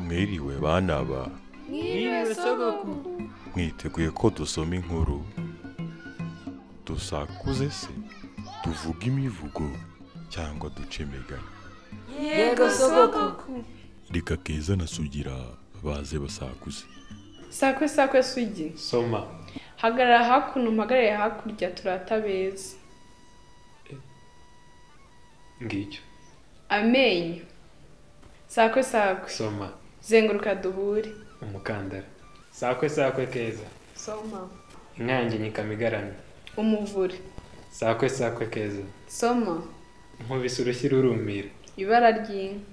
Mwiriwe bana ba. Mwiriwe sogoku. Mwiteguye ko dusoma inkuru? Dusakuze se? Tuvuge imivugo cyangwa duce imigani? Yego sogoku. Reka Keza na Sugira baze basakuze. Sakwe sakwe Sugi. Soma. Hagarara hakuno mpagarare hakurya turatabeza. Ngicyo. Amenyo. Sakwe sakwe. Soma. Zenguruka duhure. Umukandara. Sakwe sakwe Keza. Soma. Inka yanjye nyikama igaramye. Umuvure. Sakwe sakwe Keza. Soma. Nkubise urushyi rurumira. Ibara ry'inka.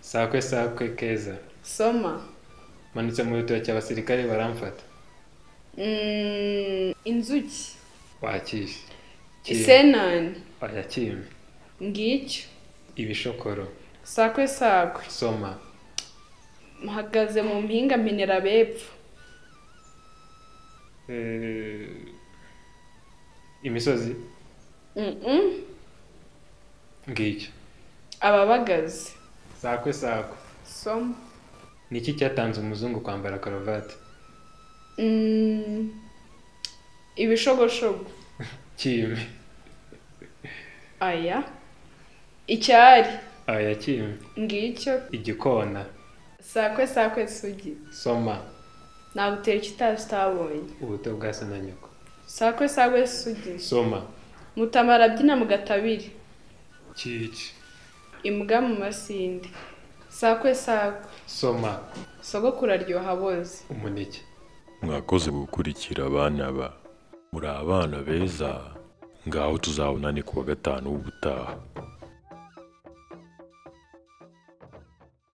Sakwe sakwe Keza. Soma. Manutse mu bitoki abasirikare baramfata. Inzuki. Wakishe. Isenani. Oya kime. Ngicyo. Ibishokoro. Sakwe sakwe. Soma. Mpagaze mu mpinga mpinira abepfo. Imisozi. Ngicyo. Ababagazi. Sakwe sakwe. Soma. Niki cyatanze umuzungu kwambara karuvati? Ibishogoshogo. Kime. Aya. Icyari. Aya kime. Ngicyo. Igikona. Sakwe sakwe Sugi. Soma. Nagutera ikitazi utabonye. Ubuto bwa so na nyoko. Sakwe sakwe Sugi. Soma. Mutama arabyina mu gatabire. Cyici. Imbwa mu masinde. Sakwe sakwe. Soma. Sogokuru aryoha aboze. Umuneke. Mwakoze gukurikira abana ba. Muri abana beza, ngaho tuzabonane kuwa gatanu w'ubutaha.